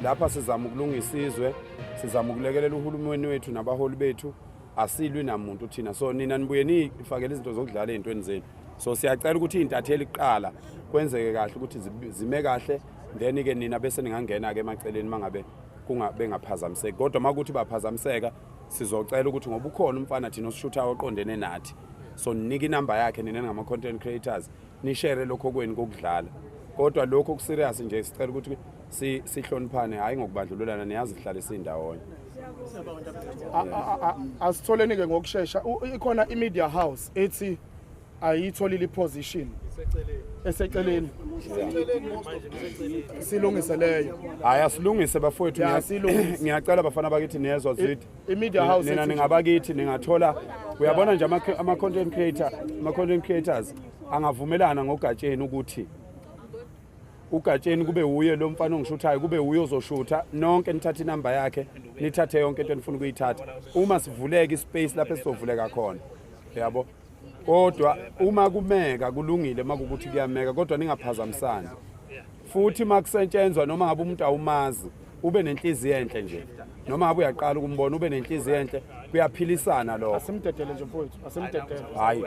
Lapha sizama ukulungisa izwe, sizama ukulekelela uhulumeni wethu nabaholi bethu. Asilwi namuntu thina, so nina nibuye niyifakele izinto zokudlala ey'ntweni zenu. So siyacela ukuthi iy'ntatheli kuqala kwenzeke kahle ukuthi zime kahle, then-ke nina bese ningangena-ke emaceleni uma ngabe bengaphazamiseki. Kodwa uma kuthi baphazamiseka, sizocela ukuthi ngoba ukhona umfana thina osishuthayo oqondene nathi, so ninika inamba yakhe nina ningama-content creators, nishere lokho kwenu kokudlala. Kodwa lokho okuserious nje sicela ukuthi sihloniphane, hhayi ngokubandlululana, niyazi sihlale sindawonye. Asitholeni-ke ngokushesha. Ikhona i-media house ethi ayitholile i-position eseceleni, silungise leyo. Hhayi, asilungise bafowethu. Ya, silungise. Ngiyacela bafana bakithi, niyezwa zithi I-media house nina ethi- ningabakithi ningathola, uyabona nje ama-content creator ama-content creators angavumelana ngogatsheni ukuthi ugatsheni kube uye lo mfana ongishuthayo, kube uye ozoshutha. Nonke nithathe inamba yakhe, nithathe yonke into enifuna ukuyithatha uma sivuleka ispace lapho esizovuleka khona, yabo. Kodwa uma kumeka kulungile, uma kukuthi kuyameka, kodwa ningaphazamisani. Futhi uma kusetshenzwa, noma ngabe umuntu awumazi, ube nenhliziyo enhle nje, noma ngabe uyaqala ukumbona, ube nenhliziyo enhle, kuyaphilisana lokho. Asimdedele nje mfowethu, asimdedele. Hhayi.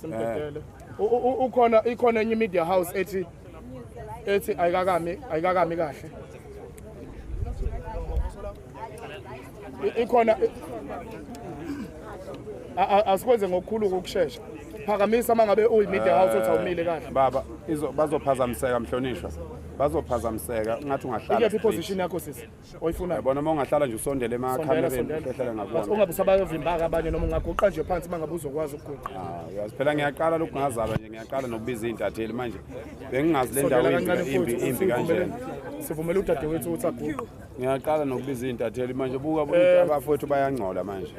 Simdedele. Ukhona, ikhona enye i-media house ethi ayikakami kahle. Ikhona, asikwenze ngokukhulu ukushesha. Phakamisa uma ngabe uyi-media house othi awumile kahle. Baba, bazophazamiseka mhlonishwa, bazophazamiseka. Ungathi ungahlala Ikephi straight. I-position yakho sisi oyifunayo? Yabona, uma ungahlala nje usondele Sondela. emakhamereni. Sondela. Uhlehlele But ngakubona. ungabe usabavimba-ke abanye, noma ungaguqa nje phansi uma ngabe uzokwazi ukuguqa. Ah, uyazi phela ngiyaqala lokhu, ngazalwa nje ngiyaqala nokubiza iy'ntatheli manje, bengingazi le ndawo Sondela imbi kancane imbi mfowethu. imbi kanjena. Sivumele udadewethu ukuthi aguqe. Ngiyaqala nokubiza iy'ntatheli manje, buka buka, abafowethu bayangcola manje.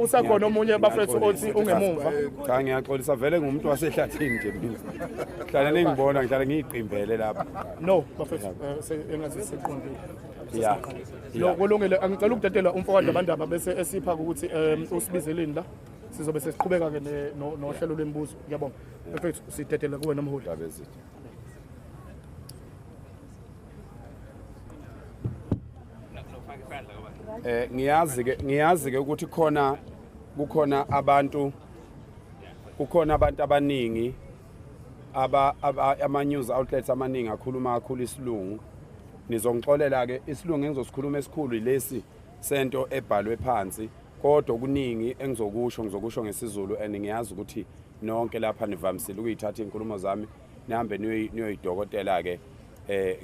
Usakhona omunye bafethu othi ungemumva? Cha, ngiyaxolisa, vele ngumuntu wasehlathini nje mina, hlale ningibona ngihlale ngiyiqimbele lapha. No bafethu, engathi siqondile. No, kulungile. Angicela ukudedela umfowethu Ndabandaba bese esipha ukuthi usibizeleni la, sizobe sesiqhubeka-ke nohlelo lwemibuzo. Ngiyabonga mfethu, sidedele kuwena mholi. Ndaba ezithi. Ngiyazi ke ukuthi khona kukhona abantu abaningi ama news outlets amaningi akhuluma kakhulu isilungu. Nizongixolela ke, isilungu engizosikhuluma esikhulu lesi sento ebhalwe phansi, kodwa okuningi engizokusho ngizokusho ngesiZulu, and ngiyazi ukuthi nonke lapha nivamisile ukuyithatha izinkulumo zami nihambe niyoyidokotela ke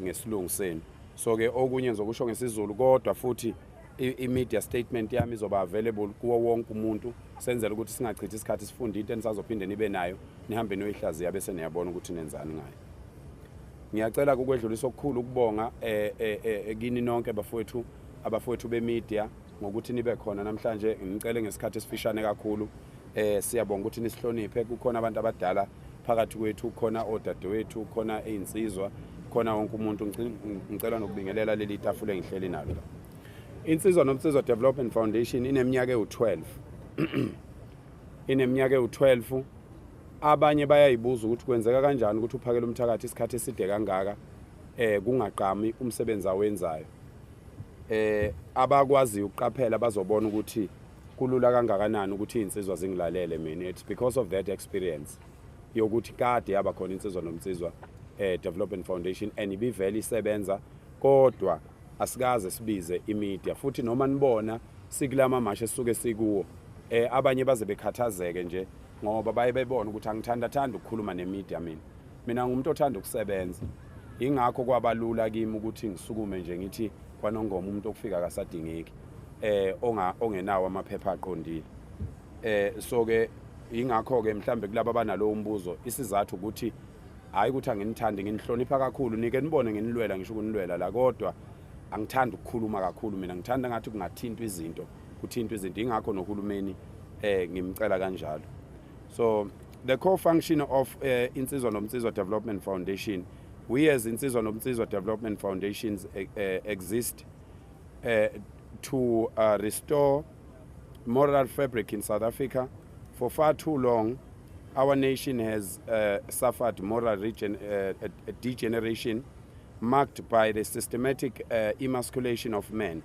ngesilungu senu. So ke okunye ngizokusho ngesiZulu, kodwa futhi i-media statement yami izoba available kuwo wonke umuntu, senzela ukuthi singachithi isikhathi sifunde into enisazophinde nibe nayo, nihambe niyoyihlaziya bese niyabona ukuthi nenzani ngayo. Ngiyacela ukwedlulisa okukhulu ukubonga kini nonke bafowethu, abafowethu bemedia, ngokuthi nibe khona namhlanje. Ngicele ngesikhathi esifishane kakhulu. Siyabonga ukuthi nisihloniphe. Kukhona abantu abadala phakathi kwethu, khona odadewethu, khona ey'nsizwa, khona wonke umuntu. Ngicela nokubingelela leli tafula engihleli nalo la. Insizwa Nomsizwa Development Foundation ineminyaka ewu-12, ineminyaka ewu-12. Abanye bayayibuza ukuthi kwenzeka kanjani ukuthi uphakele umthakathi isikhathi eside kangaka kungaqami umsebenzi awenzayo. Abakwaziyo ukuqaphela bazobona ukuthi kulula kangakanani ukuthi iy'nsizwa zingilalele mina. It's because of that experience yokuthi kade yaba khona Insizwa Nomsizwa Development Foundation and ibivele isebenza, kodwa asikaze sibize imedia. Futhi noma nibona sikulama mashi esisuke sikuwo, abanye baze bekhathazeke nje ngoba baye bebona ukuthi angithanda thanda ukukhuluma nemedia. Mina ngumuntu othanda ukusebenza, ingakho kwabalula kimi ukuthi ngisukume nje ngithi kwaNongoma umuntu okufika akasadingeki onga ongenawo amaphepha aqondile. So ke ingakho ke mhlambe kulabo abanalo umbuzo, isizathu ukuthi hayi ukuthi anginithandi, nginihlonipha kakhulu, nike nibone nginilwela, ngisho ukunilwela la, kodwa angithandi ukukhuluma kakhulu mina. Ngithanda ngathi kungathintwa izinto, kuthintwa izinto. Ingakho nohulumeni ngimcela kanjalo. So the core function of Insizwa Nomsizwa Development Foundation: we as Insizwa Nomsizwa Development Foundations exist to restore moral fabric in South Africa. For far too long, our nation has suffered moral degeneration. marked by the systematic emasculation of men.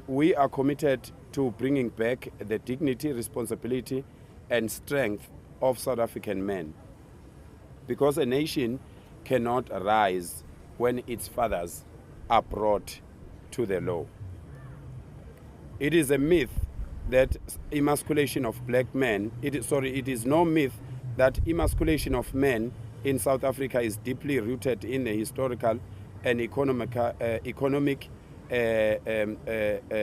We are committed to bringing back the dignity, responsibility, and strength of South African men. Because a nation cannot rise when its fathers are brought to the law. It is a myth that emasculation of black men, it is, sorry, it is no myth that emasculation of men in South Africa is deeply rooted in the historical and economic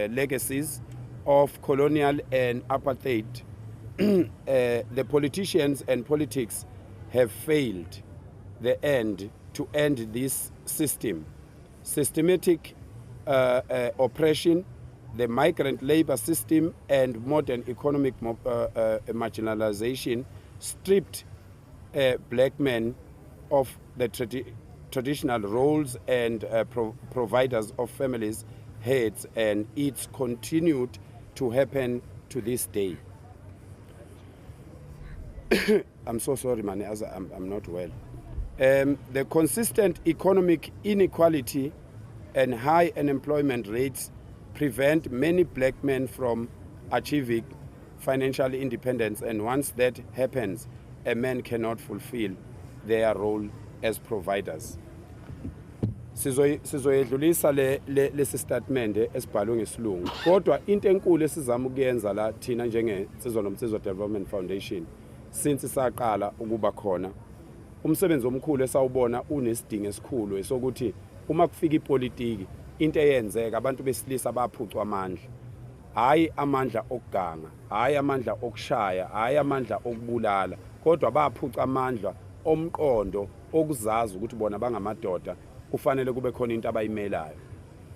legacies of colonial and apartheid. The politicians and politics have failed the end to end this system. Systematic oppression, the migrant labor system, and modern economic marginalization stripped black men of the traditional roles and providers of families, heads, and it's continued to happen to this day. I'm so sorry, man, as I'm not well. The consistent economic inequality and high unemployment rates prevent many black men from achieving financial independence, and once that happens, a man cannot fulfill their role as providers. Sizoyedlulisa lesi statement esibhalwe ngesilungu, kodwa into enkulu esizama ukuyenza la thina njenge-Nsizwa Nomsizwa Development Foundation, since saqala ukuba khona, umsebenzi omkhulu esawubona unesidingo esikhulu esokuthi uma kufika ipolitiki, into eyenzeka, abantu besilisa baphucwa amandla, hayi amandla okuganga, hayi amandla okushaya, hayi amandla okubulala, kodwa baphuca amandla omqondo okuzazi ukuthi bona bangamadoda, kufanele kube khona into abayimelayo.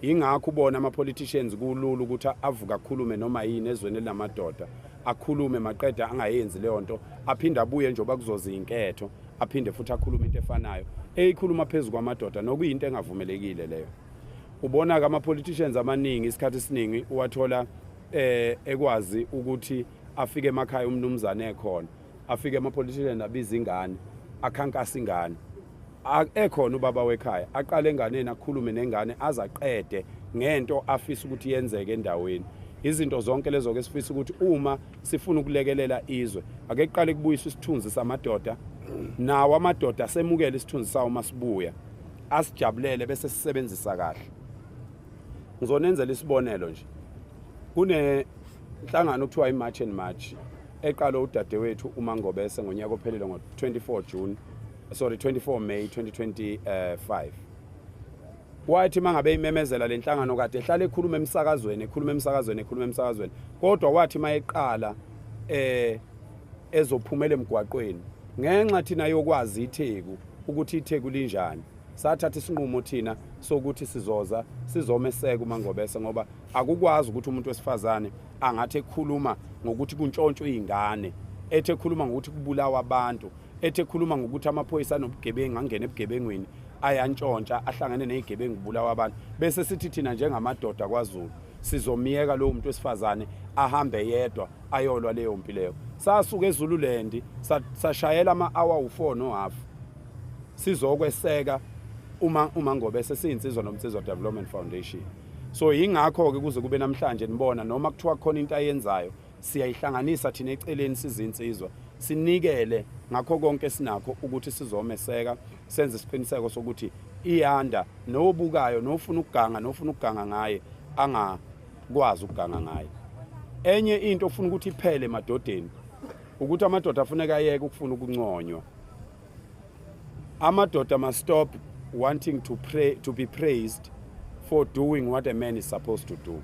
Ingakho ubona ama-politicians kulula ukuthi avuke akhulume noma yini ezweni elinamadoda, akhulume maqeda angayenzi leyo nto, aphinde abuye njengoba kuzoza inketho, aphinde futhi akhulume into efanayo eyikhuluma phezu kwamadoda, nokuyinto engavumelekile leyo. Ubona-ke ama-politicians amaningi, isikhathi esiningi uwathola ekwazi ukuthi afike emakhaya umnumzane ekhona, afike ama-politician abiza ingane, akhankasa ingane ekhona ubaba wekhaya, aqale enganeni, akhulume nengane aze aqede ngento afisa ukuthi yenzeke endaweni. Izinto zonke lezo ke sifisa ukuthi uma sifuna ukulekelela izwe, ake kuqale kubuyiswe isithunzi samadoda, nawo amadoda semukele isithunzi sawo masibuya, asijabulele bese sisebenzisa kahle. Ngizonenzela isibonelo nje, kunenhlangano okuthiwa i-March and March eqalwe udadewethu uMangobese ngonyaka ophelele ngo-24 June, sorry, 24 May 2025. Wathi mangabe imemezela le nhlangano, kade ehlala ekhuluma emsakazweni, ekhuluma emsakazweni, ekhuluma emsakazweni, kodwa wathi mayeqala ezophumela emgwaqweni, ngenxa thina yokwazi iTheku ukuthi iTheku linjani, sathatha isinqumo thina sokuthi sizoza sizomeseka uMangobese, ngoba akukwazi ukuthi umuntu wesifazane angathi ekhuluma ngokuthi kuntshontshwe izingane, ethe ekhuluma ngokuthi kubulawa abantu, ethe ekhuluma ngokuthi amaphoyisa anobugebengu, angene ebugebengwini, ayantshontsha, ahlangene nezigebengu, kubulawa abantu, bese sithi thina njengamadoda kwaZulu sizomiyeka lowo muntu wesifazane ahambe yedwa ayolwa leyo mpi leyo. Sasuka eZululand, sashayela ama-hour u-4 no-half sizokweseka uma uMangobese siyinsizwa Nomsizwa Development Foundation. So yingakho-ke kuze kube namhlanje nibona noma kuthiwa khona into ayenzayo, siyayihlanganisa thina eceleni sizinsizwa, sinikele ngakho konke esinakho ukuthi sizomeseka, senze isiqiniseko sokuthi iyanda, nobukayo nofuna ukuganga, nofuna ukuganga ngaye, angakwazi ukuganga ngaye. Enye into ofuna ukuthi iphele emadodeni ukuthi amadoda afuneka ayeke ukufuna ukunconywa. Amadoda must stop wanting to pray, to be praised for doing what a man is supposed to do.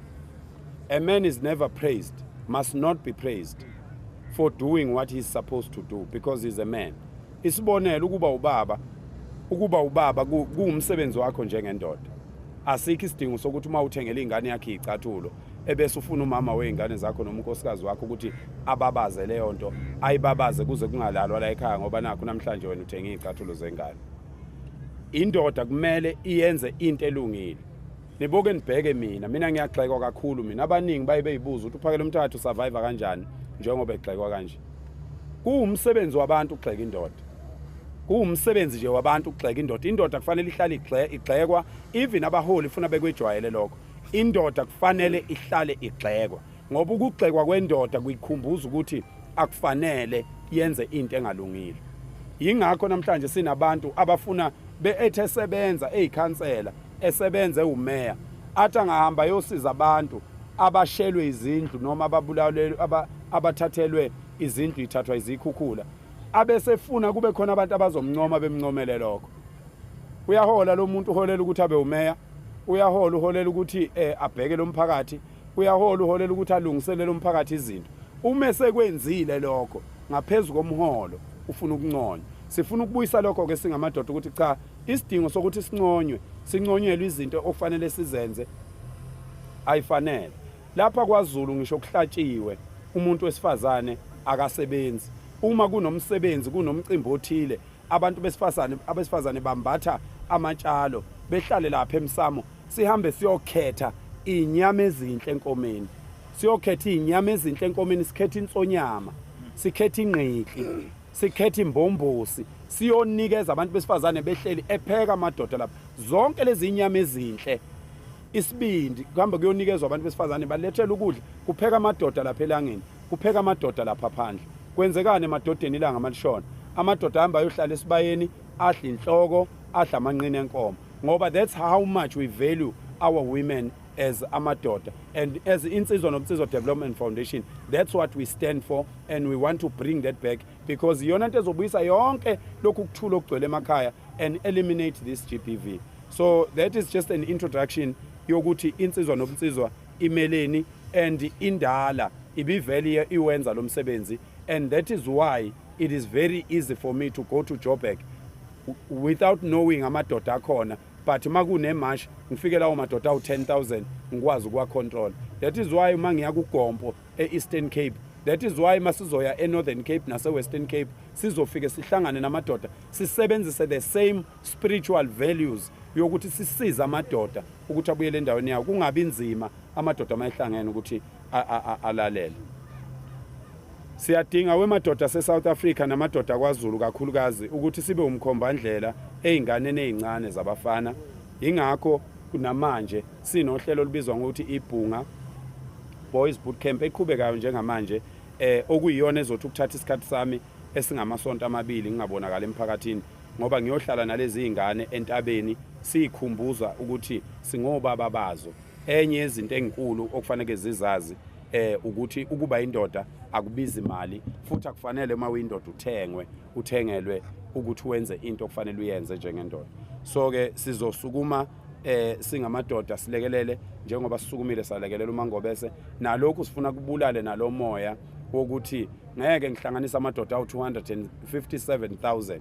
A man is never praised, must not be praised for doing what he's supposed to do because he's a man. Isibonelo, ukuba ubaba, ukuba ubaba kuwumsebenzi wakho njengendoda. Asikho isidingo sokuthi uma uthengela ingane yakhe icathulo ebese ufuna umama wey'ngane zakho noma unkosikazi wakho ukuthi ababaze leyo nto, ayibabaze kuze kungalalwa la ekhaya, ngoba nakho namhlanje wena uthenge iy'cathulo zengane. Indoda kumele iyenze into elungile. Nibuke nibheke mina, mina ngiyagxekwa kakhulu mina. Abaningi baye beyibuza ukuthi uphakela umthatha usurvive kanjani njengoba egxekwa kanje. Kuwumsebenzi wabantu ukugxeka indoda. Kuwumsebenzi nje wabantu ukugxeka indoda. Indoda kufanele ihlale igxekwa, even abaholi funa bekwejwayele lokho. Indoda kufanele ihlale igxekwa, ngoba ukugxekwa kwendoda kuyikhumbuza ukuthi akufanele yenze into engalungile. Yingakho namhlanje sinabantu abafuna beethe sebenza eyikhansela, esebenze umeya, athi angahamba yosiza abantu abashelwe izindlu noma ababulalelwe, abathathelwe izindlu ithathwa izikhukhula, abesefuna kube khona abantu abazomncoma bemncomele lokho. Uyahola lo muntu, uholela ukuthi abe umeya, uyahola, uholela ukuthi abheke lo mphakathi, uyahola, uholela ukuthi alungiselele umphakathi izinto. Uma sekwenzile lokho ngaphezulu komholo, ufuna ukunconywa. Sifuna ukubuyisa lokho ke singamadoda, ukuthi cha, isidingo sokuthi sinconywe, sinconyelwe izinto okufanele sizenze ayifanele. Lapha kwaZulu ngisho kuhlatshiwe, umuntu wesifazane akasebenzi. Uma kunomsebenzi, kunomcimbi othile, abantu besifazane, abesifazane bambatha amatshalo, behlale lapha emsamo, sihambe siyokhetha inyama ezinhle enkomeni, siyokhetha inyama ezinhle enkomeni, sikhetha insonyama, sikhetha ingqikli, sikhetha imbombosi, siyonikeza abantu besifazane behleli epheka amadoda lapha. Zonke lezi inyama ezinhle, isibindi, kuhamba kuyonikezwa abantu besifazane, balethela ukudla, kupheka amadoda lapha elangeni, kupheka amadoda lapha phandle. Kwenzekani emadodeni ilanga malishona? Amadoda ahamba ayohlala esibayeni, adla inhloko, adla amanqina enkomo, ngoba that's how much we value our women as amadoda. And as Insizwa Nobunsizwa Development Foundation, that's what we stand for, and we want to bring that back, because iyona nto ezobuyisa yonke lokhu kuthula okugcwele emakhaya and eliminate this GBV. So that is just an introduction yokuthi Insizwa Nobunsizwa imeleni, and indala ibivele iwenza lo msebenzi, and that is why it is very easy for me to go to Joburg without knowing amadoda akhona, but makune-march ngifike lawo madoda awu-10,000 ngikwazi ukuwa-control. That is why uma ngiya kuGompo e-Eastern Cape, that is why masizoya e-Northern Cape nase-Western Cape, sizofike sihlangane namadoda, sisebenzise the same spiritual values yokuthi sisize amadoda ukuthi abuyele endaweni yawo, kungabi nzima amadoda mayehlangene ukuthi alalele. Siyadinga wemadoda ase-South Africa namadoda kwaZulu kakhulukazi ukuthi sibe umkhombandlela ey'nganeni ey'ncane zabafana. Ingakho namanje sinohlelo olubizwa ngokuthi iBhunga Boys Boot Camp eqhubekayo njengamanje, okuyiyona ezothi ukuthatha isikhathi sami esingamasonto 2 ngingabonakala emphakathini, ngoba ngiyohlala nalezi zingane entabeni, siyikhumbuza ukuthi singobaba bazo. Enye yezinto ezinkulu okufanele zizazi ukuthi ukuba indoda akubizi imali, futhi akufanele uma uyindoda uthengwe, uthengelwe ukuthi wenze into okufanele uyenze njengendoda. So ke sizosukuma singamadoda, silekelele njengoba sisukumile salekelela uMangobese. Nalokhu sifuna kubulale nalomoya wokuthi ngeke ngihlanganise amadoda awu-257,000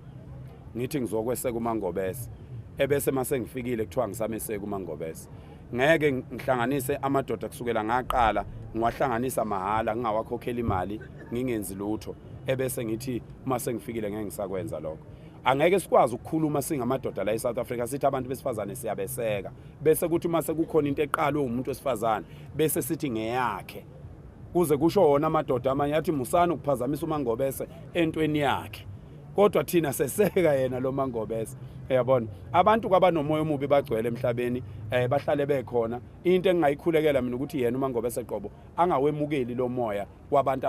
ngithi ngizokweseka uMangobese, ebese mase ngifikile kuthiwa ngisameseka uMangobese. Ngeke ngihlanganise amadoda kusukela ngaqala ngiwahlanganisa mahhala, ngingawakhokheli imali, ngingenzi lutho, ebese ngithi uma sengifikile ngeke ngisakwenza lokho. Angeke sikwazi ukukhuluma singamadoda la eSouth Africa sithi abantu besifazane siyabeseka, bese kuthi uma sekukhona into eqalwe umuntu wesifazane bese sithi ngeyakhe, kuze kusho wona amadoda amanye athi musani ukuphazamisa uMangobese entweni yakhe, kodwa thina seseka yena lo Mangobese. Uyabona, abantu kwabanomoya omubi bagcwele emhlabeni, bahlale bekhona. Into engingayikhulekela mina ukuthi yena uMangobese qobo angawemukeli lo moya wabantu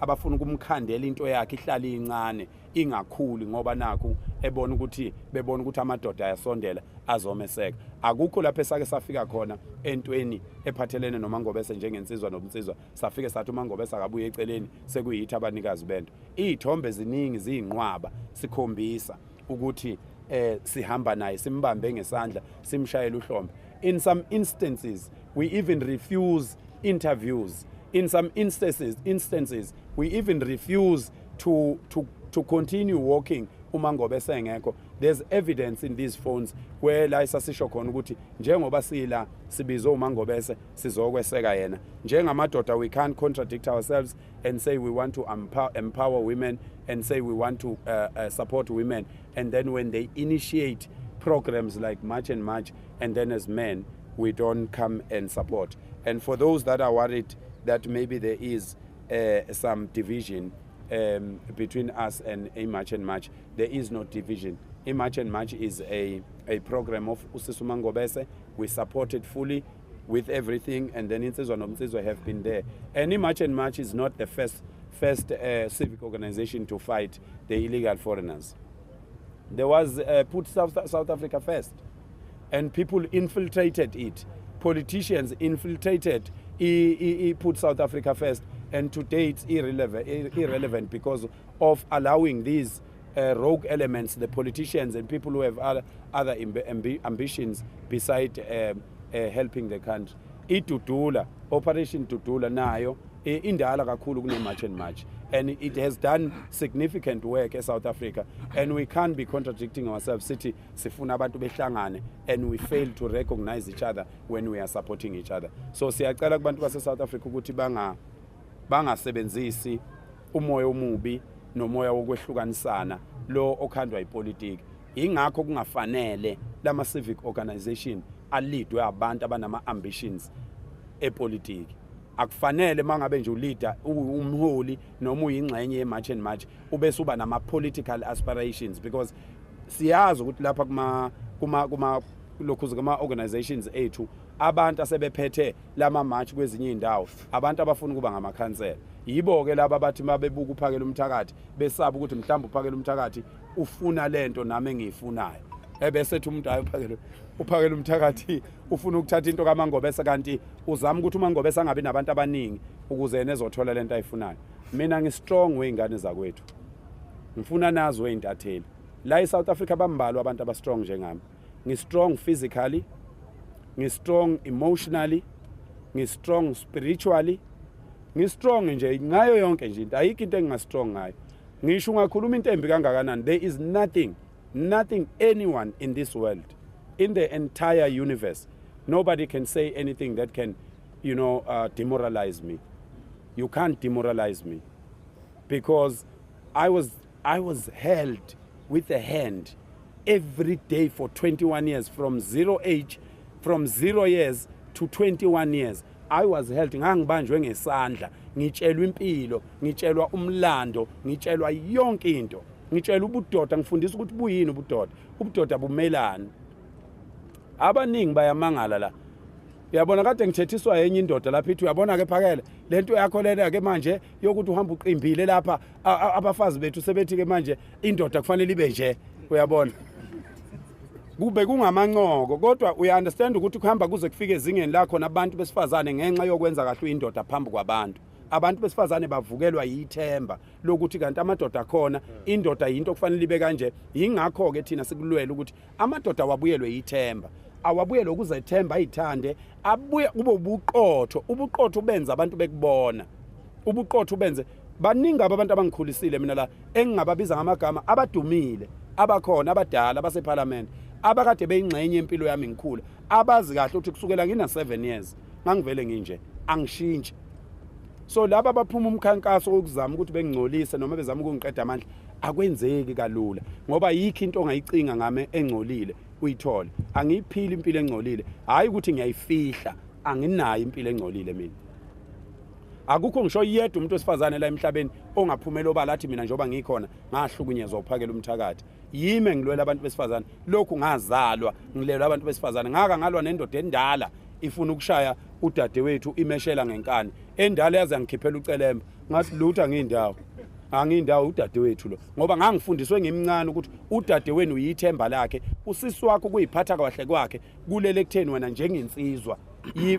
abafuna ukumkhandela into yakhe ihlale incane ingakhuli, ngoba nakhu ebona ukuthi bebona ukuthi amadoda ayasondela azomeseka. Akukho lapho esake safika khona entweni ephathelene noMangobese njengensizwa nobunsizwa safike sathi uMangobese akabuye eceleni, sekuyithi abanikazi bento. Iy'thombe ziningi ziyinqwaba, sikhombisa ukuthi sihamba naye, simbambe ngesandla, simshayele uhlombe. In some instances we even refuse interviews. In some instances we even refuse to continue walking uma ngobe sengekho. There's evidence in these phones where la isasisho khona ukuthi njengoba sila sibizwe uMangobese, sizokweseka yena njengamadoda. We can't contradict ourselves and say we want to empower women and say we want to support women, and then when they initiate programs like March and March, and then as men we don't come and support. And for those that are worried that maybe there is some division, between us and a March and March. There is no division. A March and March is a program of usisi uMaNgobese. We support it fully with everything, and then Insizwa Nomnsizwa have been there. And March and March is not the first civic organization to fight the illegal foreigners. There was Put South Africa First, and people infiltrated it. Politicians infiltrated Put South Africa First, and today it's irrelevant because of allowing these rogue elements, the politicians and people who have other ambitions beside helping the country. Idudula, Operation Dudula nayo indala kakhulu kune March and March, and it has done significant work eSouth Africa, and we can't be contradicting ourselves, sithi sifuna abantu behlangane and we fail to recognize each other when we are supporting each other. So siyacela kubantu base South Africa ukuthi bangasebenzisi umoya omubi nomoya wokwehlukanisana lo okhandwa ipolitiki. Ingakho kungafanele lama civic organization a-leadwe abantu abanama ambitions epolitiki. Akufanele mangabe nje u-leader, umholi noma uyingxenye ye-March and March, ubese uba nama political aspirations, because siyazi ukuthi lapha kuma lokhu kuma organizations ethu, abantu asebephethe lama march kwezinye indawo, abantu abafuna ukuba ngamakhansela, yibo ke laba abathi mabebuka uPhakela umthakathi besaba ukuthi mhlawumbe uPhakela umthakathi ufuna lento nami engiyifunayo, ebese ethi umuntu, hayi, uPhakela umthakathi ufuna ukuthatha into kaMangobese, kanti uzama ukuthi uMangobese angabi nabantu abaningi ukuze yena ezothola lento ayifunayo. Mina ngi-strong wey'ngane zakwethu, ngifuna nazo wey'ntatheli la e-South Africa, bambalwa abantu aba-strong njengami. Ngi-strong physically, ngi-strong emotionally, ngi-strong spiritually, ngi-strong nje ngayo yonke nje into. Ayikho into enginga-strong ngayo. Ngisho ungakhuluma into embi kangakanani, there is nothing, nothing anyone in this world, in the entire universe, nobody can say anything that can demoralize me. You can't demoralize me because I was held with a hand every day for 21 years, from zero age, from 0 years to 21 years I was held. Ngangibanjwe ngesandla, ngitshelwa impilo, ngitshelwa umlando, ngitshelwa yonke into, ngitshelwa ubudoda, ngifundisa ukuthi buyini ubudoda, ubudoda bumelani. Abaningi bayamangala la. Uyabona, kade ngithethiswa yenye indoda lapha, ithi, "Uyabona ke Phakele, lento yakho lena ke manje yokuthi uhamba uqimbile lapha, abafazi bethu sebethi ke manje indoda kufanele ibe nje." Uyabona, kube kungamancoko, kodwa uya-understand ukuthi kuhamba kuze kufike ezingeni la khona abantu besifazane, ngenxa yokwenza kahle uyindoda phambi kwabantu, abantu besifazane bavukelwa yithemba lokuthi kanti amadoda akhona, indoda yinto okufanele ibe kanje. Yingakho-ke thina sikulwela ukuthi amadoda awabuyelwe yithemba, awabuyelwe ukuzethemba, ayithande, abuye kube ubuqotho. Ubuqotho benza abantu bekubona, ubuqotho benze baningi abantu abangikhulisile mina la engingababiza ngamagama, abadumile, abakhona, abadala abasephalamende, abakade beyingxenye yempilo yami ngikhula, abazi kahle ukuthi kusukela ngina 7 years ngangivele nginje, angishintshi. So laba abaphuma umkhankaso wokuzama ukuthi bengingcolise noma bezama ukungiqeda amandla, akwenzeki kalula, ngoba yikho into ongayicinga ngame engcolile uyithole. Angiyiphili impilo engcolile, hayi ukuthi ngiyayifihla, anginayo impilo engcolile mina. Akukho ngisho yedwa umuntu wesifazane la emhlabeni ongaphumela obala athi, "Mina njengoba ngikhona ngahlukunyezwa uPhakela umthakathi." Yimi ngilwela abantu besifazane, lokhu ngazalwa ngilwela abantu besifazane. Ngaka ngalwa nendoda endala ifuna ukushaya udadewethu, imeshela ngenkani endala, yaze yangikhiphela ucelemba. Ngathi, "Lutho, angiyindawo, angiyindawo, udadewethu lo," ngoba ngangifundiswe ngimncane ukuthi udadewenu uyithemba lakhe, usisi wakho, kuyiphatha kahle kwakhe kulele kutheni wena njengensizwa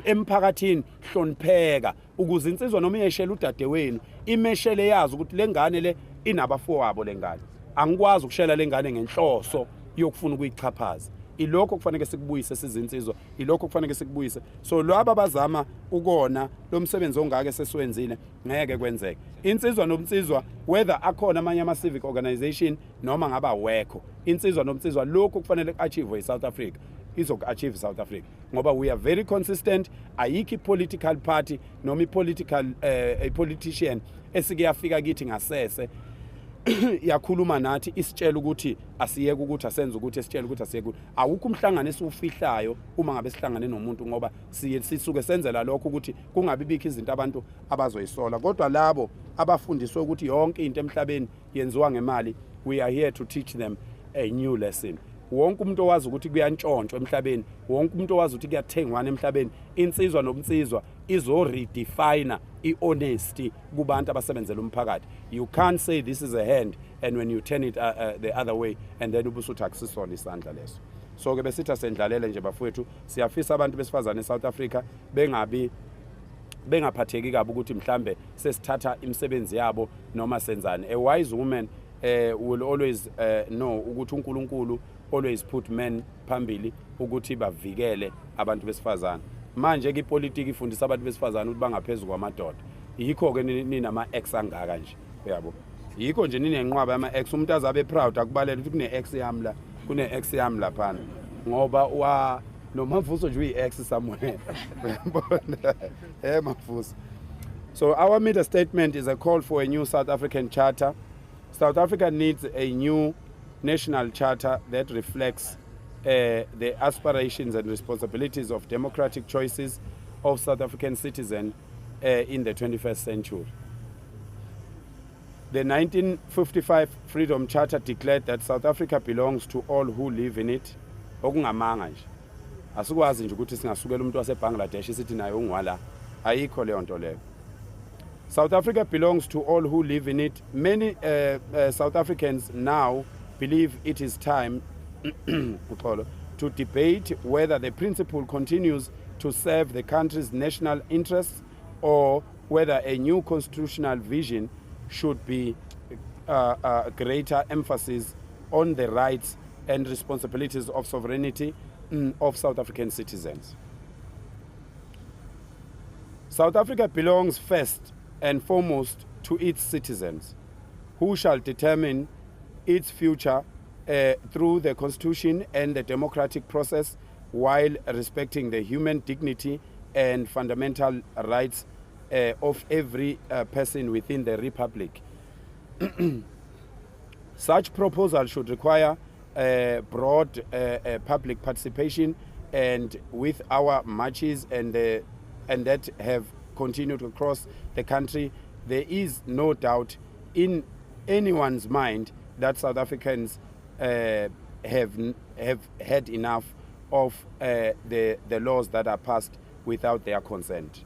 emphakathini hlonipheka, ukuze insizwa noma iyeshela udadewenu imeshele yazi ukuthi le ngane le inabafowabo, le ngane angikwazi ukushela le ngane ngenhloso yokufuna ukuyichaphaza. Ilokho kufanele sikubuyise sizinsizwa, ilokho kufanele sikubuyise. So laba abazama ukona lo msebenzi ongaka sesiwenzile, ngeke kwenzeke. Insizwa nomnsizwa, whether akhona amanye ama-civic organization noma ngaba wekho, insizwa nomnsizwa, lokhu kufanele ku-achieve i-South Africa, izoku-achieve South Africa, ngoba we are very consistent. Ayikho i-political party noma i-political a politician esike yafika kithi ngasese. Yakhuluma nathi, isitshela ukuthi asiyeke, ukuthi asenze, ukuthi esitshela ukuthi asiyeke ukuthi awukho umhlangano esiwufihlayo uma ngabe sihlangane nomuntu, ngoba siye sisuke senzela lokho ukuthi kungabi bikho izinto abantu abazoyisola. Kodwa labo abafundiswe ukuthi yonke into emhlabeni yenziwa ngemali, we are here to teach them a new lesson. Wonke umuntu owazi ukuthi kuyantshontshwa emhlabeni, wonke umuntu owazi ukuthi kuyathengwana emhlabeni, Insizwa Nobunsizwa izo-redefine i-honesty kubantu abasebenzela umphakathi. You can't say this is a hand and when you turn it the other way and then ubusuthi akusisona isandla leso. So ke besithi asendlalele nje, bafowethu. Siyafisa abantu besifazane eSouth Africa bengabi bengaphatheki kabi ukuthi mhlambe sesithatha imisebenzi yabo noma senzani. A wise woman will always know ukuthi uNkulunkulu always put men phambili ukuthi bavikele abantu besifazane. Manje ke ipolitiki ifundisa abantu besifazane ukuthi bangaphezulu kwamadoda. Yikho ke ninama ex angaka nje, uyabo? Yikho nje ninenqwaba yama ex. Umuntu azabe proud akubalela ukuthi kune ex yami la, kune ex yami laphana, ngoba wa noMavuso nje uyi-ex somewhere, uyabona, Mavuso. So our media statement is a call for a new South African charter. South Africa needs a new national charter that reflects the aspirations and responsibilities of democratic choices of South African citizens in the 21st century. The 1955 Freedom Charter declared that South Africa belongs to all who live in it. Okungamanga nje. Asikwazi nje ukuthi singasukela umuntu waseBangladesh sithi naye ungwala. Ayikho leyo nto leyo. South Africa belongs to all who live in it. Many South Africans now believe it is time, uxolo, to debate whether the principle continues to serve the country's national interests or whether a new constitutional vision should be greater emphasis on the rights and responsibilities of sovereignty of South African citizens. South Africa belongs first and foremost to its citizens, who shall determine its future through the constitution and the democratic process while respecting the human dignity and fundamental rights of every person within the republic. Such proposal should require broad public participation, and with our marches and that have continued across the country, there is no doubt in anyone's mind that South Africans have had enough of the laws that are passed without their consent.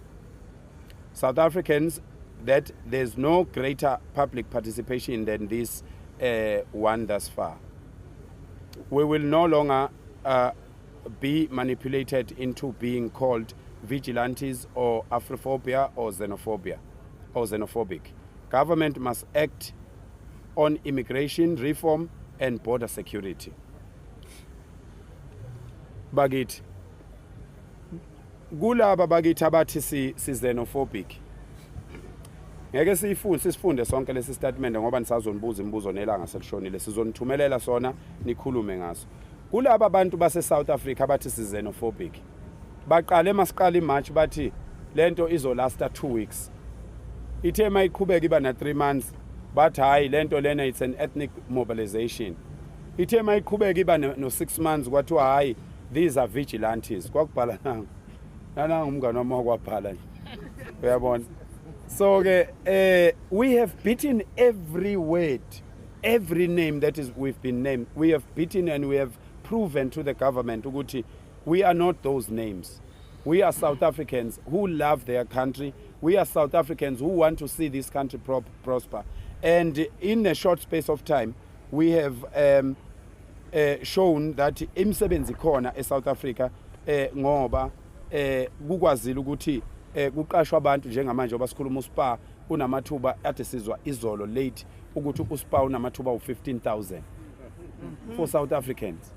South Africans that there's no greater public participation than this one thus far. We will no longer be manipulated into being called vigilantes or Afrophobia or xenophobia or xenophobic. Government must act on immigration reform and border security. Bakithi, kulaba bakithi abathi si xenophobic, ngeke siyifunde, sisifunde sonke lesi statement ngoba nisazonibuza imibuzo nelanga selishonile. Sizonithumelela sona nikhulume ngaso. Kulaba bantu base South Africa abathi si xenophobic, baqale masiqala imarch bathi lento izolasta 2 weeks. Ithe mayiqhubeka iba na 3 months, bathi hayi, lento lena it's an ethnic mobilization. Ithe mayiqhubeka iba no 6 months, kwathiwa hayi, these are vigilantes. Kwakubhala nangu nanangu umngane wami wakwabhala nje, uyabona? So ke we have beaten every word, every name that is we've been named. We have beaten and we have proven to the government ukuthi we are not those names. We are South Africans who love their country. We are South Africans who want to see this country prosper. And in a short space of time we have shown that imisebenzi khona eSouth Africa, ngoba kukwazile ukuthi kuqashwa abantu. Njengamanje oba sikhuluma, uSpar unamathuba ade sizwa izolo late ukuthi uSpar unamathuba u15000 for South Africans.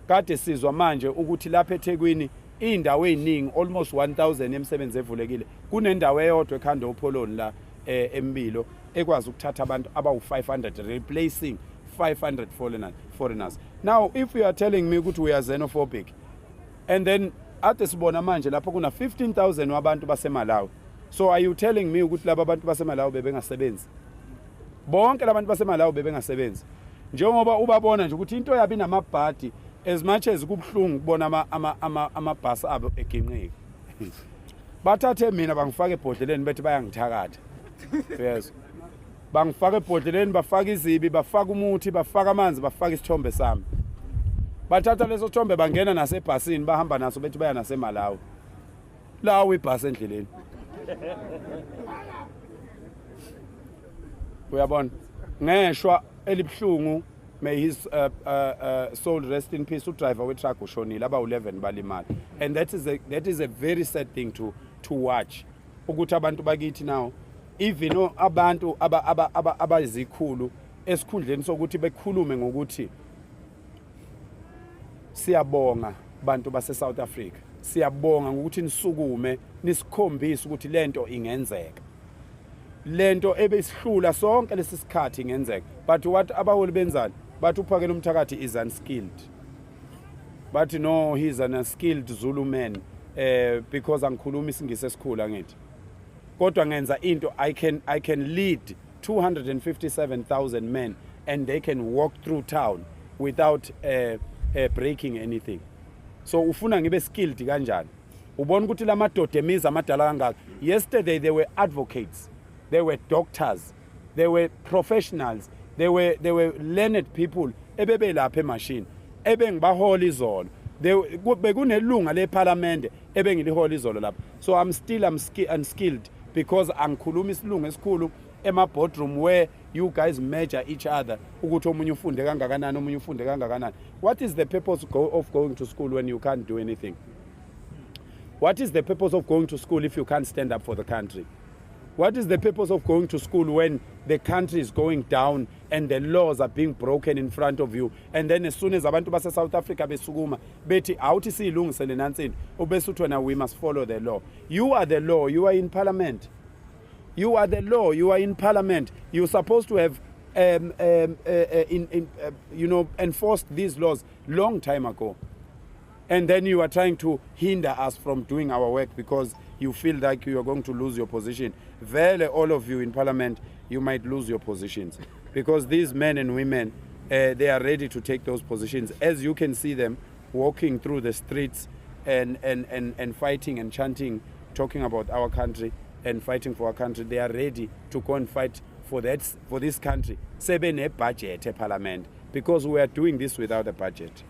Kade sizwa manje ukuthi lapha eThekwini indawo eziningi, almost 1000 emisebenzi evulekile. Kunendawo eyodwa ekhanda opholoni la embilo ekwazi ukuthatha abantu abawu500, replacing 500 foreigners. Now if you are telling me ukuthi we are xenophobic and then ade sibona manje lapho kuna 15,000 wabantu baseMalawi, so are you telling me ukuthi laba bantu baseMalawi bebengasebenzi? Bonke labantu baseMalawi bebengasebenzi. Njengoba ubabona nje ukuthi into yabi namabhadi, as much as kubuhlungu ukubona amabhasi abo eginqika. Bathathe mina bangifaka ebhodleleni, bethi bayangithakatha. Yes. Bangifaka ebhodleleni, bafaka izibi, bafaka umuthi, bafaka amanzi, bafaka isithombe sami. Bathatha leso sithombe bangena nasebhasini, bahamba naso bethi baya naseMalawi. Lawo ibhasi endleleni. Uyabona? Ngeshwa elibuhlungu, may his soul rest in peace, udriver we-truck ushonile, aba-11 balimala. And that is a very sad thing to watch, ukuthi abantu bakithi now, even abantu abazikhulu, esikhundleni sokuthi bekhulume ngokuthi siyabonga bantu base South Africa, siyabonga ngokuthi nisukume nisikhombise ukuthi lento ingenzeka, lento ebesihlula sonke lesi sikhathi ingenzeka. But what abaholi benzani? Bathi uphakela umthakathi is unskilled. Bathi no, he's an unskilled Zulu man, because angikhuluma isingisi esikhulu, angithi, kodwa ngenza into. I can lead 257,000 men and they can walk through town without breaking anything. So ufuna ngibe skilled kanjani? Ubona ukuthi lamadoda emizi amadala kangaka, yesterday they were advocates, they were doctors, they were professionals, they were learned people ebebelapha emashini ebengibahola izolo. Bekunelunga leParliament ebengilihola izolo lapha. So I'm still unskilled because angikhuluma isilungu esikhulu ema boardroom where you guys measure each other ukuthi omunye ufunde kangakanani, omunye ufunde kangakanani. What is the purpose of going to school when you can't do anything? What is the purpose of going to school if you can't stand up for the country? What is the purpose of going to school when the country is going down and the laws are being broken in front of you? And then as soon as abantu base South Africa besukuma bethi awuthi siyilungise le nansi into, ubese uthi wena we must follow the law. You are the law, you are in parliament. You are the law, you are in parliament. You're supposed to have in enforced these laws long time ago. And then you are trying to hinder us from doing our work because you feel like you are going to lose your position. Vele, all of you in parliament, you might lose your positions because these men and women, they are ready to take those positions. As you can see them walking through the streets and fighting and chanting, talking about our country and fighting for our country, they are ready to go and fight for this country. Sebe budget parliament, because we are doing this without a budget.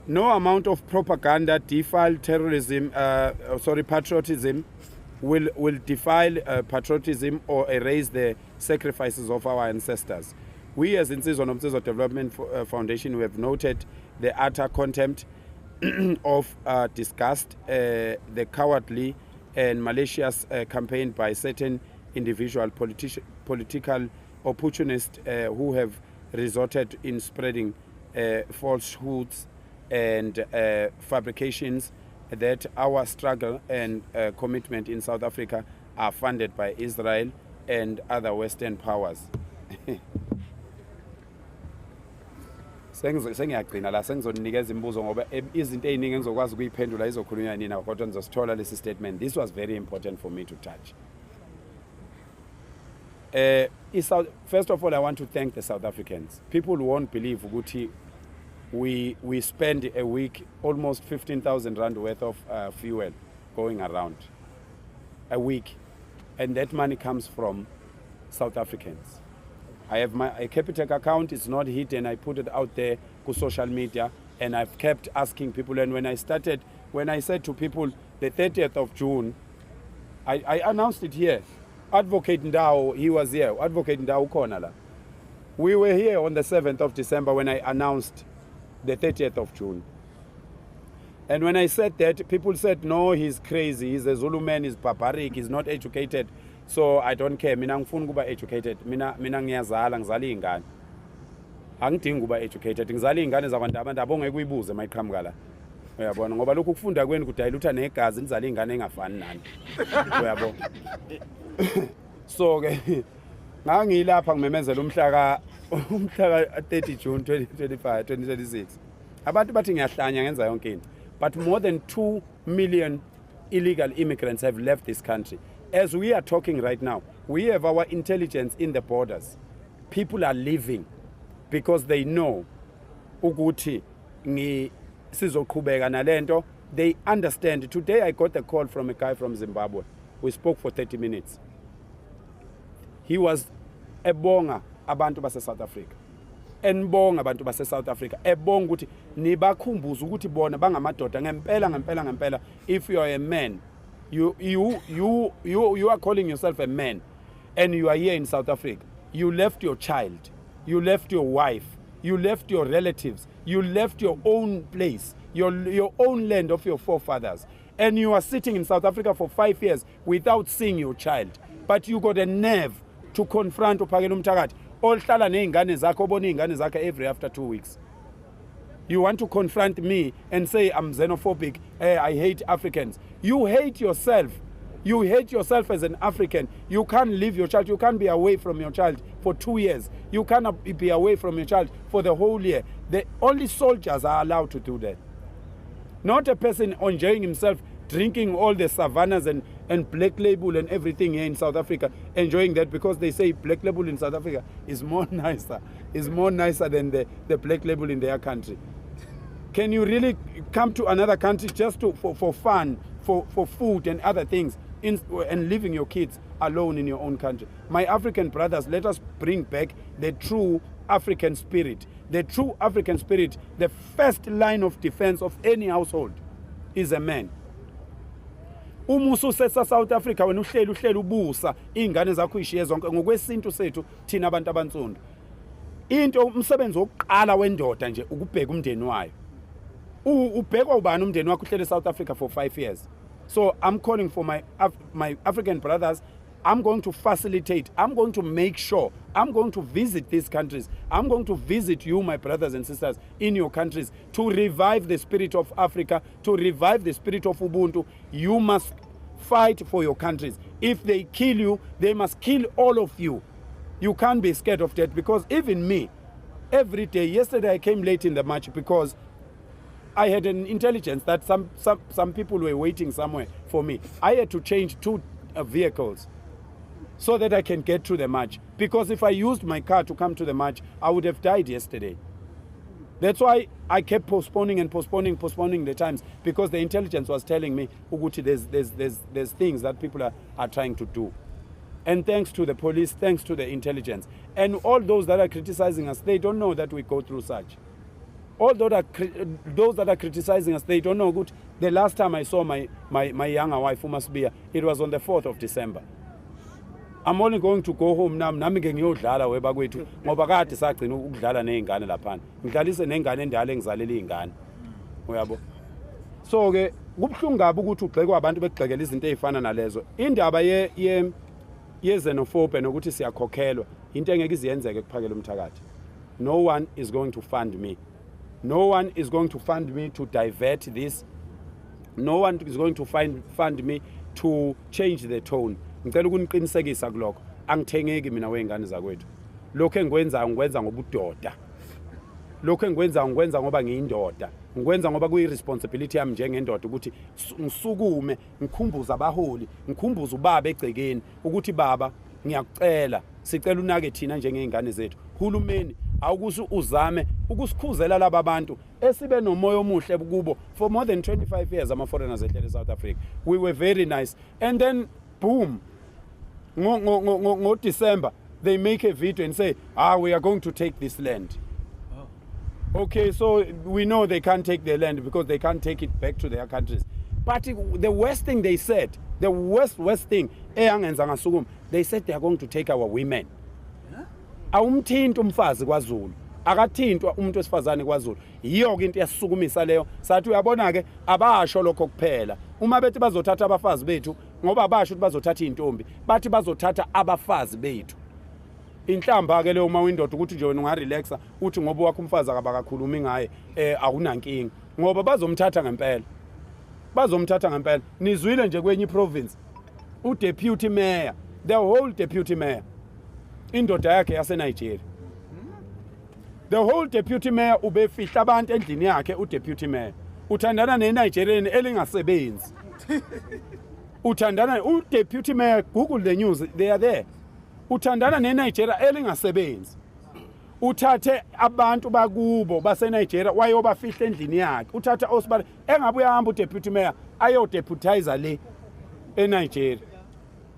No amount of propaganda defile terrorism, sorry, patriotism, will defile patriotism or erase the sacrifices of our ancestors. We as Insizwa Nomsizwa Development Foundation, we have noted the utter contempt of disgust, the cowardly and malicious campaign by certain individual political opportunists who have resorted in spreading falsehoods and fabrications that our struggle and commitment in South Africa are funded by Israel and other Western powers. Sengiyagcina la, sengizonikeza imibuzo ngoba izinto ey'ningi engizokwazi ukuyiphendula izokhulunywa nina, kodwa nizosithola lesi statement. This was very important for me to touch. First of all, I want to thank the South Africans. People won't believe ukuthi we spend a week almost 15,000 rand worth of fuel going around a week, and that money comes from South Africans. I have my a Capitec account. It's not hidden. I put it out there to social media, and I've kept asking people. And when I started, when I said to people the 30th of June, I announced it here. Advocate Ndao, he was here. Advocate Ndao ukhona la. We were here on the 7th of December when I announced the 30th of June. And when I said that, people said, "No, he's crazy. He's a Zulu man, he's barbaric, he's not educated." So I don't care. Mina ngifuna ukuba educated. Mina ngiyazala, ngizala izingane. Angidingi ukuba educated. Ngizala izingane zakwaNdabandaba ongeke uyibuze mayiqhamuka la. Uyabona, ngoba lokhu kufunda kwenu kudayilutha negazi, nizala izingane engafani nani. Uyabona? So ke ngangilapha ngimemezela umhla ka 30 June 2025 2026. Abantu bathi ngiyahlanya, ngenza yonke into. But more than 2 million illegal immigrants have left this country. As we are talking right now, we have our intelligence in the borders. People are leaving because they know ukuthi ngi sizoqhubeka nalento. They understand. Today I got a call from a guy from Zimbabwe. We spoke for 30 minutes. He was ebonga abantu base South Africa, enibonga abantu base South Africa, ebonga ukuthi nibakhumbuza ukuthi bona bangamadoda ngempela, ngempela, ngempela. If you are a man, you are calling yourself a man and you are here in South Africa, you left your child, you left your wife, you left your relatives, you left your own place, your own land of your forefathers, and you are sitting in South Africa for 5 years without seeing your child, but you got a nerve to confront uPhakela Umthakathi ohlala nezingane zakhe, obona izingane zakhe every after 2 weeks. You want to confront me and say I'm xenophobic, I hate Africans. You hate yourself. You hate yourself as an African. You can't leave your child. You can't be away from your child for 2 years. You cannot be away from your child for the whole year. The only soldiers are allowed to do that. Not a person enjoying himself, drinking all the Savannas and Black Label and everything here in South Africa, enjoying that because they say Black Label in South Africa is more nicer, is more nicer than the Black Label in their country. Can you really come to another country just for fun, for food and other things, and leaving your kids alone in your own country? My African brothers, let us bring back the true African spirit. The true African spirit, the first line of defense of any household is a man. Uma ususesa South Africa wena uhleli uhleli ubusa izingane zakho uyishiye zonke, ngokwesintu sethu thina abantu abansundu, into umsebenzi wokuqala wendoda nje ukubheka umndeni wayo. Ubhekwa ubani umndeni wakho uhlele South Africa for 5 years? So I'm calling for my African brothers. I'm going to facilitate. I'm going to make sure. I'm going to visit these countries. I'm going to visit you, my brothers and sisters, in your countries to revive the spirit of Africa, to revive the spirit of Ubuntu. You must fight for your countries. If they kill you, they must kill all of you. You can't be scared of death, because even me, every day, yesterday I came late in the march because I had an intelligence that some people were waiting somewhere for me. I had to change 2 vehicles so that I can get to the march. Because if I used my car to come to the march, I would have died yesterday. That's why I kept postponing and postponing, postponing the times, because the intelligence was telling me, ukuthi there's things that people are trying to do. And thanks to the police, thanks to the intelligence. And all those that are criticizing us, they don't know that we go through such. All those that are criticizing us, they don't know. Good. The last time I saw my younger wife, uMasbiya, it was on the 4th of December. I'm only going to go home now. Nami ke ngiyodlala webakwethu ngoba kade sagcina ukudlala nezingane laphana. Ngidlalise nengane endala engizalela izingane. Uyabo? So ke kubuhlungu kabi ukuthi ugxekwa abantu bekugxekela izinto ezifana nalezo. Indaba ye xenophobia nokuthi siyakhokhelwa, into engeke iziyenzeke kuPhakela Umthakathi. No one is going to fund me. No one is going to fund me to divert this. No one is going to fund me to change the tone. Ngicela ukuniqinisekisa kulokho. Angithengeki mina wengane zakwethu. Lokho engikwenzayo ngikwenza ngobudoda. Lokho engikwenzayo ngikwenza ngoba ngiyindoda. Ngikwenza ngoba kuyi responsibility yami njengendoda ukuthi ngisukume ngikhumbuze abaholi, ngikhumbuze ubaba egcekeni ukuthi baba ngiyakucela, sicela unake thina njengezingane zethu. Hulumeni awukusi uzame ukusikhuzela laba bantu esibe nomoya omuhle kubo for more than 25 years. Ama foreigners ehlele eSouth Africa, we were very nice, and then boom, ngo December they make a video and say, we are going to take this land. Okay, so we know they can't take their land because they can't take it back to their countries. But the worst thing they said, the worst thing, eyangenza ngasukuma, they said they are going to take our women. Awumthinti umfazi kwaZulu, akathintwa umuntu wesifazane kwaZulu. Yiyo ke into eyasukumisa leyo. Sathi uyabona ke, abasho lokho kuphela. Uma bethi bazothatha abafazi bethu, ngoba abasho ukuthi bazothatha izintombi, bathi bazothatha abafazi bethu. Inhlamba ke leyo uma uyindoda ukuthi nje wena ungarelaxa uthi ngoba wakho umfazi akabakakhulumi ngaye, awunankinga, ngoba bazomthatha ngempela. Bazomthatha ngempela. Nizwile nje kwenye province uDeputy Mayor, the whole Deputy Mayor, indoda yakhe yase Nigeria. The whole Deputy Mayor ubefihla abantu endlini yakhe. uDeputy Mayor uthandana neNigerian elingasebenzi. Uthandana u-deputy mayor, Google the news, they are there. Uthandana neNigeria elingasebenzi. Uthathe abantu bakubo baseNigeria wayobafihla endlini yakhe. Uthatha osibali engabe uyahamba u-deputy mayor ayodeputize le eNigeria.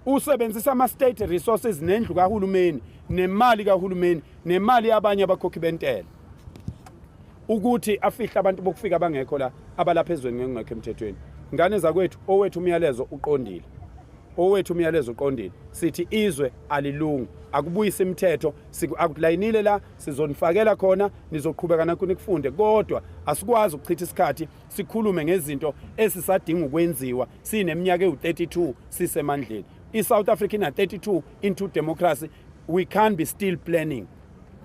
Usebenzisa ama-state resources nendlu kahulumeni nemali kahulumeni nemali yabanye abakhokhi bentela ukuthi afihle abantu bokufika abangekho la, abalapha ezweni ngekho emthethweni. Ngane zakwethu, owethu umyalezo uqondile, owethu umyalezo uqondile. Sithi izwe alilungi, akubuyise imithetho. Akulayinile la, sizonifakela khona, nizoqhubeka nakho nikufunde, kodwa asikwazi ukuchitha isikhathi sikhulume ngezinto esisadinga ukwenziwa sineminyaka ewu-32 sisemandleni. I-South Africa ina-32 into democracy. We can't be still planning.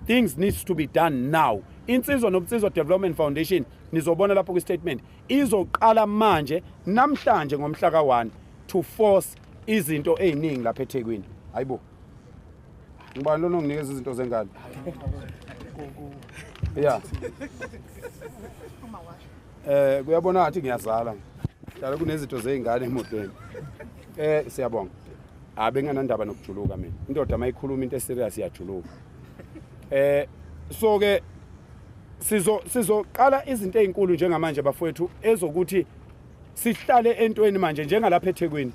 Things needs to be done now. Insizwa Nobunsizwa Development Foundation, nizobona lapho kwi-statement, izoqala manje namhlanje ngomhla ka-1 to force izinto ey'ningi lapha eThekwini. Hayibo, ngibani lona onginikeza izinto zengane ya? Kuyabona ngathi ngiyazala, hlala kunezinto zey'ngane emotweni. Siyabonga. Abenganandaba nokujuluka mina. Indoda mayikhuluma into eserious iyajuluka. So ke sizoqala izinto ezinkulu njengamanje, bafowethu, ezokuthi sihlale entweni manje njengalapha eThekwini.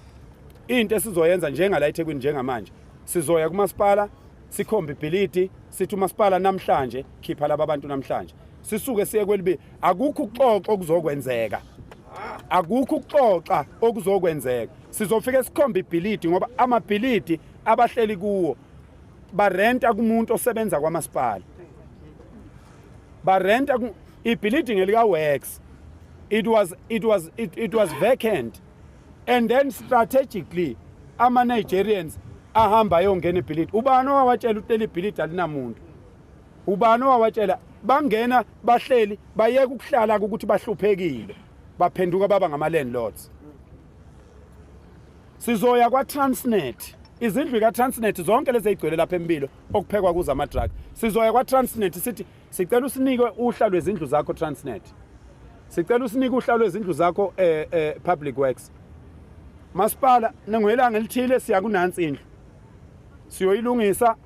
Into esizoyenza njengala eThekwini njengamanje, sizoya kumasipala, sikhombe ibhilidi, sithi umasipala namhlanje khipha laba bantu namhlanje. Sisuke siye kwelibi. Akukho ukuxoxa okuzokwenzeka, akukho ukuxoxa okuzokwenzeka. Sizofika sikhombe ibhilidi, ngoba amabhilidi abahleli kuwo barenta kumuntu osebenza kwamasipala. Barenta ibhilidi ngelika works. It was vacant and then strategically ama Nigerians ahamba ayongena ebhilidi. Ubani owawatshela ukuthi leli bhilidi alinamuntu? Ubani owawatshela? Bangena, bahleli, bayeka ukuhlala ukuthi bahluphekile, baphenduka baba ngama landlords. Sizoya kwa-Transnet, izindlu ka-Transnet zonke lezi ey'gcwele lapha empilo okuphekwa kuzo ama-drug. Sizoya kwa-Transnet, sithi sicela usinike uhla lwezindlu zakho, Transnet. Sicela usinike uhla lwezindlu zakho, Public Works. Masipala, ngelanga elithile siya kunansi indlu, siyoyilungisa,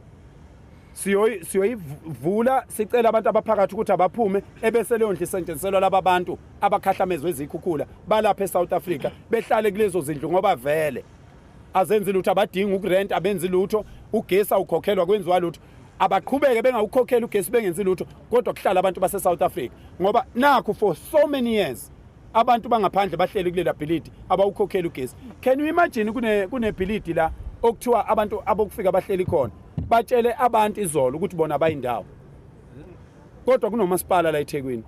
siyoyivula, sicela abantu abaphakathi ukuthi abaphume, ebese leyo ndlu isetshenziselwa laba bantu abakhahlamezwe izikhukhula balapha eSouth Africa, behlale kulezo zindlu, ngoba vele azenzi lutho, abadingi ukurent, abenzi lutho, ugesi awukhokhelwa, kwenziwa lutho. Abaqhubeke bengawukhokheli ugesi, bengenzi lutho, kodwa kuhlala abantu base-South Africa, ngoba nakhu for so many years abantu bangaphandle bahleli kulela bhilidi, abawukhokheli ugesi. Can you imagine, kunebhilidi la okuthiwa abantu abokufika bahleli khona, batshele abantu izolo ukuthi bona bayindawo, kodwa kunomasipala la eThekwini.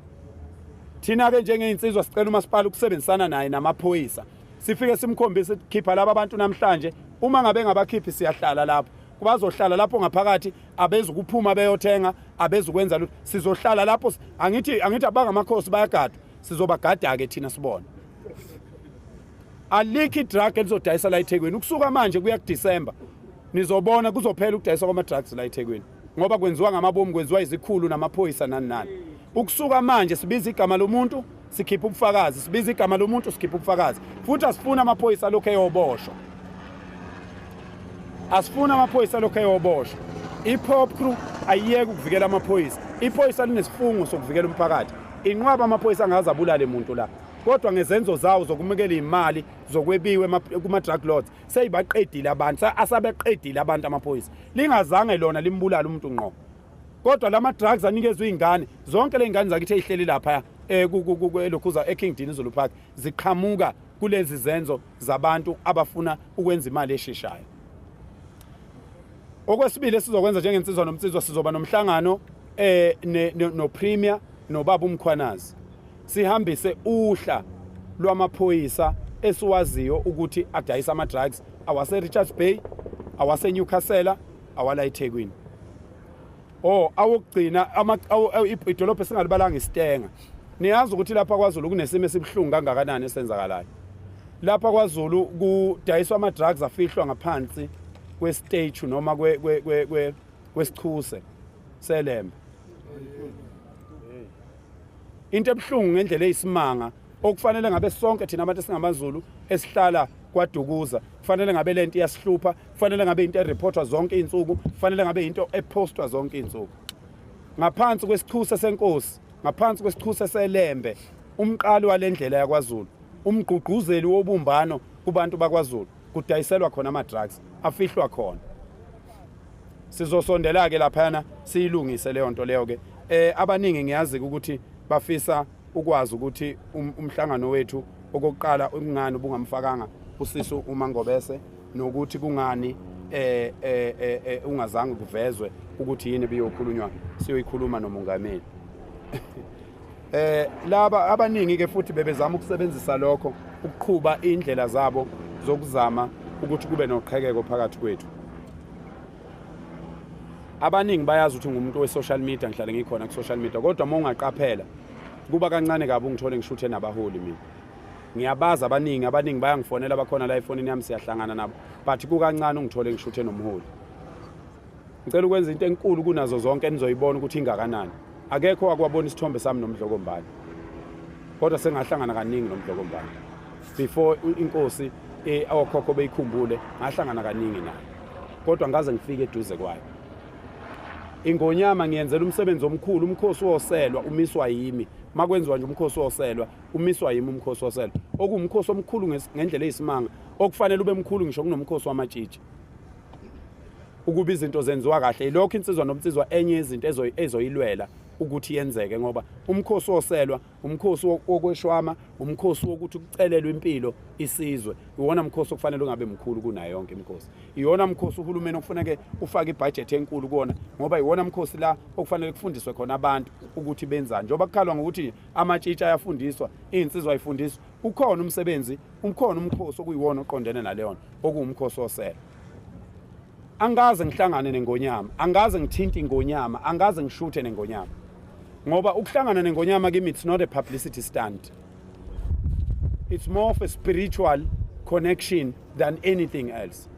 Thina-ke njengey'nsizwa sicela umasipala ukusebenzisana naye namaphoyisa, sifike simkhombise, khipha laba bantu namhlanje. Uma ngabe ngabakhiphi, siyahlala lapho, bazohlala lapho ngaphakathi, abezukuphuma beyothenga, abezukwenza lutho. Sizohlala lapho. Angithi abangamakhosi bayagadwa? Sizobagada-ke thina, sibone. Alikho idrug elizodayisa la eThekwini ukusuka manje kuya kuDisemba. Nizobona, kuzophela ukudayiswa kwama-drugs la eThekwini, ngoba kwenziwa ngamabomu, kwenziwa izikhulu namaphoyisa, nani nani. Ukusuka manje sibiza igama lomuntu, sikhipha ubufakazi. Sibiza igama lomuntu, sikhipha ubufakazi. Futhi asifuni amaphoyisa lokhu eyoboshwa, asifuni amaphoyisa lokhu eyoboshwa. I-POPCRU ayiyeke ukuvikela amaphoyisa. Iphoyisa linesifungo sokuvikela umphakathi. Inqwaba amaphoyisa angaze abulale muntu la, kodwa ngezenzo zawo zokumukela imali zokwebiwe kuma-drug lords seyibaqedile abantu, asabeqedile abantu amaphoyisa, lingazange lona limbulale umuntu ngqo. Kodwa lama drugs anikezwe iy'ngane zonke, le ngane zakithi ey'hleli lapha elokhuza eKing Dinuzulu Park, ziqhamuka kulezi zenzo zabantu abafuna ukwenza imali esheshayo. Okwesibili esizokwenza njengensizwa nomnsizwa, sizoba nomhlangano no Premier nobaba uMkhwanazi, sihambise uhla lwamaphoyisa esiwaziyo ukuthi adayisa ama drugs awase Richards Bay, awase Newcastle, awala eThekwini. Oh, awokugcina idolobha esingalibalanga isitenga. Niyazi ukuthi lapha kwaZulu kunesimo esibuhlungu kangakanani esenzakalayo. Lapha kwaZulu kudayiswa ama drugs afihlwa ngaphansi kwe-statue noma kwesichuse selembe. Into ebuhlungu ngendlela eyisimanga. Okufanele ngabe sonke thina abantu esingamaZulu esihlala kwaDukuza, kufanele ngabe lento iyasihlupha, kufanele ngabe into ereportwa zonke izinsuku, kufanele ngabe into epostwa zonke izinsuku. Ngaphansi kwesichuse senkosi, ngaphansi kwesichuse seLembe, umqali walendlela yakwaZulu, umgqugquzeli wobumbano kubantu bakwaZulu, kudayiselwa khona ama-drugs, afihlwa khona. Sizosondela-ke laphayana siyilungise leyo nto leyo-ke. Abaningi ngiyazi ukuthi bafisa ukwazi ukuthi umhlangano wethu okokuqala kungani ubungamfakanga usisu uMangobese, nokuthi kungani ungazange kuvezwe ukuthi yini biyokhulunywa, siyoyikhuluma nomongameli. Laba abaningi ke futhi bebezama ukusebenzisa lokho ukuqhuba indlela zabo zokuzama ukuthi kube noqhekeko phakathi kwethu. Abaningi bayazi ukuthi ngumuntu we-social media, ngihlale ngikhona ku-social media, kodwa uma ungaqaphela kuba kancane kabi ungithole ngishuthe nabaholi. Mina ngiyabazi abaningi, abaningi bayangifonela, bakhona la efonini yami, siyahlangana nabo, but kukancane ungithole ngishuthe nomholi. Ngicela ukwenza into enkulu kunazo zonke enizoyibona ukuthi ingakanani. Akekho wakwabona isithombe sami noMdlokombane, kodwa sengahlangana kaningi noMdlokombane before inkosi okhokho beyikhumbule, ngahlangana kaningi naye, kodwa ngaze ngifike eduze kwayo. Ingonyama ngiyenzela umsebenzi omkhulu. Umkhosi woselwa umiswa yimi. Makwenziwa nje umkhosi woselwa, umiswa yimi umkhosi woselwa, okuwumkhosi omkhulu ngendlela eyisimanga, okufanele ube mkhulu ngisho kunomkhosi wamatshitshi ukuba izinto zenziwa kahle. Ilokho insizwa nomnsizwa enye izinto ezoyilwela ukuthi yenzeke, ngoba umkhosi woselwa umkhosi wokweshwama, umkhosi wokuthi kucelelwe impilo isizwe, iwona mkhosi okufanele ungabe mkhulu kunayo yonke imikhosi. Iwona mkhosi uhulumeni okufuneke ufake ibhajethi enkulu kuwona, ngoba iwona mkhosi la okufanele kufundiswe khona abantu ukuthi benzani. Njengoba kukhalwa ngokuthi amatshitshi ayafundiswa, iy'nsizwa ayifundiswa, ukhona umsebenzi, ukhona umkhosi okuyiwona oqondene naleyo nto, okuwumkhosi wosela. Angikaze ngihlangane nengonyama, angikaze ngithinte ingonyama, angikaze ngishuthe nengonyama, ngoba ukuhlangana nengonyama kimi, it's not a publicity stunt, it's more of a spiritual connection than anything else.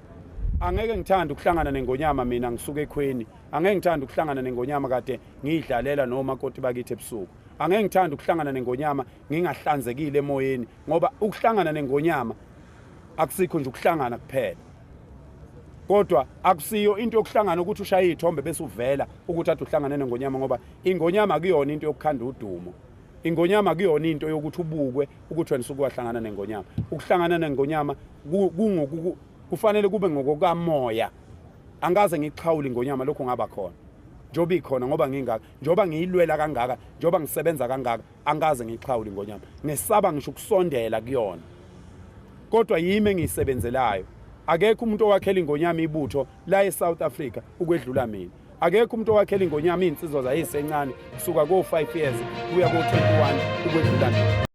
Angeke ngithande ukuhlangana nengonyama mina ngisuke ekhweni, angeke ngithande ukuhlangana nengonyama kade ngiyidlalela nomakoti bakithi ebusuku, angeke ngithande ukuhlangana nengonyama ngingahlanzekile emoyeni, ngoba ukuhlangana nengonyama akusikho nje ukuhlangana kuphela, kodwa akusiyo into yokuhlangana ukuthi ushaye iy'thombe bese uvela ukuthi ade uhlangane nengonyama, ngoba ingonyama akuyona into yokukhanda udumo. Ingonyama akuyona into yokuthi ubukwe ukuthi wena usuke wahlangana nengonyama. Ukuhlangana nengonyama kufanele kube ngokokamoya. Angikaze ngixhawule ingonyama, lokhu ngaba khona njengoba ikhona, ngoba ngingaka, njengoba ngiyilwela kangaka, njengoba ngisebenza kangaka, angikaze ngixhawule ingonyama. Ngesaba ngisho ukusondela kuyona, kodwa yimi engiyisebenzelayo. Akekho umuntu owakhela ingonyama ibutho la eSouth Africa ukwedlula mina. Akekho umuntu owakhela ingonyama iy'nsizwa zayisencane kusuka ko-5 years kuya ko-21 ukwedlula mina.